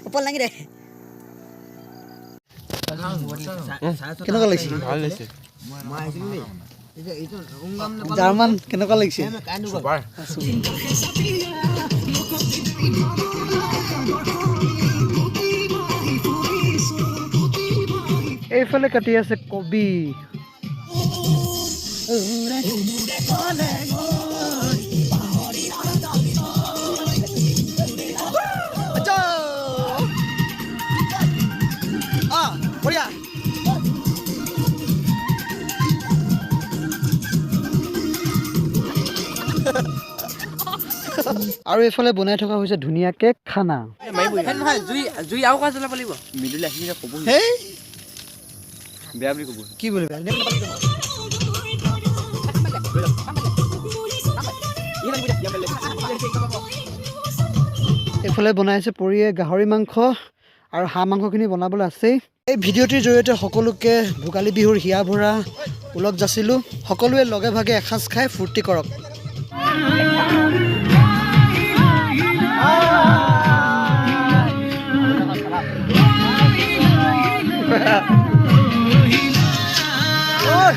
ওপৰ লাগি দে। কেনেকুৱা লাগিছে? ভাল লাগিছে। জাৰ্মান কেনেকুৱা লাগিছে? ছুপাৰ। এইফালে কাটি আছে কবি। বঢ়িয়া। আৰু এইফালে বনাই থকা হৈছে ধুনীয়াকে খানা। নহয়, জুই জুই আৰু কাজ জ্বলাব লাগিব। মৃদুল আহিলে ক'ব। হেই। বেয়া বুলি ক'ব। কি বুলি বেয়া? এইফালে বনাইছে পৰিয়ে গাহৰি মাংস আৰু হাঁহ মাংসখিনি বনাবলৈ আছেই। এই ভিডিঅ'টিৰ জৰিয়তে সকলোকে ভোগালী বিহুৰ হিয়া ভৰা ওলগ যাচিলোঁ। সকলোৱে লগে ভাগে এসাঁজ খাই ফূৰ্তি কৰক। ঐ!